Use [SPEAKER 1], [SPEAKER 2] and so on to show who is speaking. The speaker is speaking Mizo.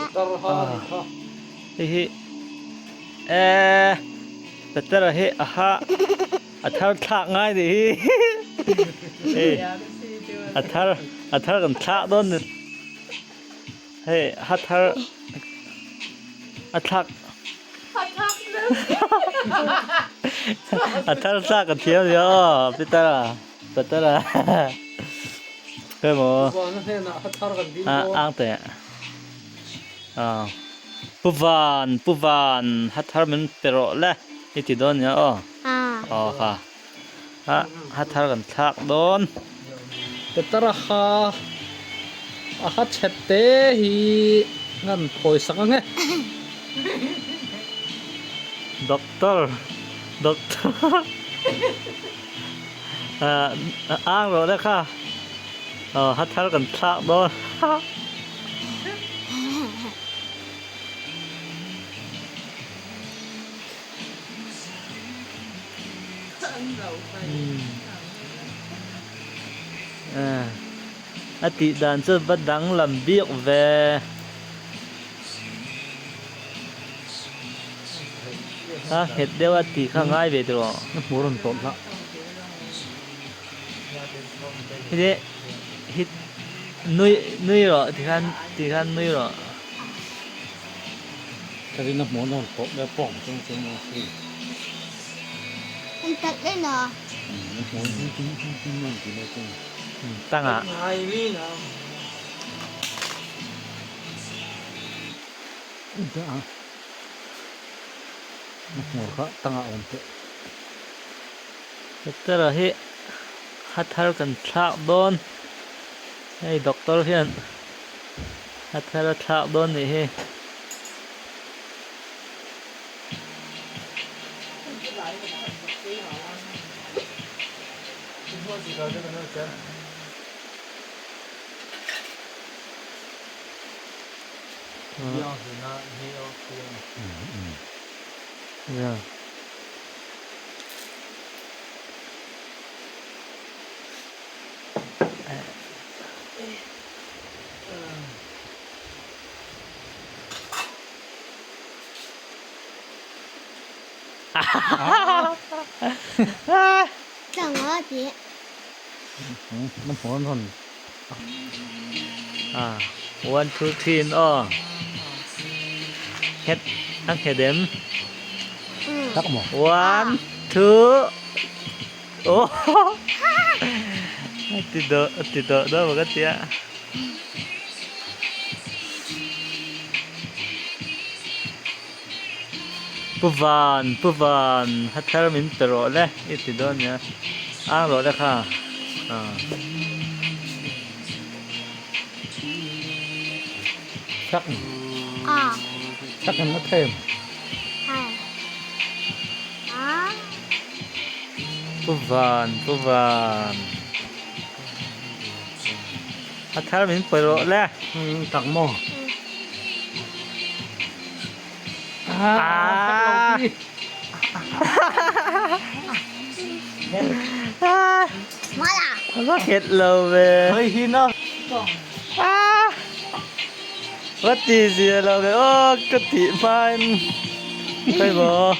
[SPEAKER 1] Hei hi eee Petera hi a ha a thar thlak ngai nih hi hei a thar a thar kan thlak dawn ni hei ha thar a thlak a thar thlak a thiam nia aw Petera Petera hemaw ang teh. Pu Van, Pu Van, ha thar min pe rawh le i ti dawn nia aw. Aw ha, ha, ha thar kan thlak dawn.
[SPEAKER 2] Petara ha, a ha chhet te hi ngan phawi sak ang e.
[SPEAKER 1] Doctor, doctor, ang rawh le kha. Aw ha thar kan thlak dawn. A tih dan chu va danglam bik ve. A nghet deuh a tih kha ngai ve tawh. Hei hi nui nui rawh tikhan tikhan nui rawh.
[SPEAKER 2] Ka rin a hmuh nawn tawh ber pawh ang chung chung a hei.
[SPEAKER 3] An tak em a.
[SPEAKER 2] A hmuh hi tin tin tin an ti lai chu.
[SPEAKER 1] Tangah.
[SPEAKER 2] A hmuh kha tangah awm teh.
[SPEAKER 1] Doctor ah hi ha thar kan thlak dawn hei doctor hian ha thar a thlak dawn nih hi. One two three in aw nghet a nghet em one two Aw a ti dawh a ti dawh dawh maw ka tia. Pu Van Pu Van ha thar min pe rawh le i ti dawn nia ang rawh le kha ah.
[SPEAKER 2] Chak chak em na them.
[SPEAKER 1] Pu Van, Pu Van. A thar min pe rawh le.
[SPEAKER 2] Tak maw?
[SPEAKER 1] Ah. Va khet lo ve.
[SPEAKER 2] Hơi hin á.
[SPEAKER 1] Ah. Va ti zia lo ve aw ka tih hmain khawi maw.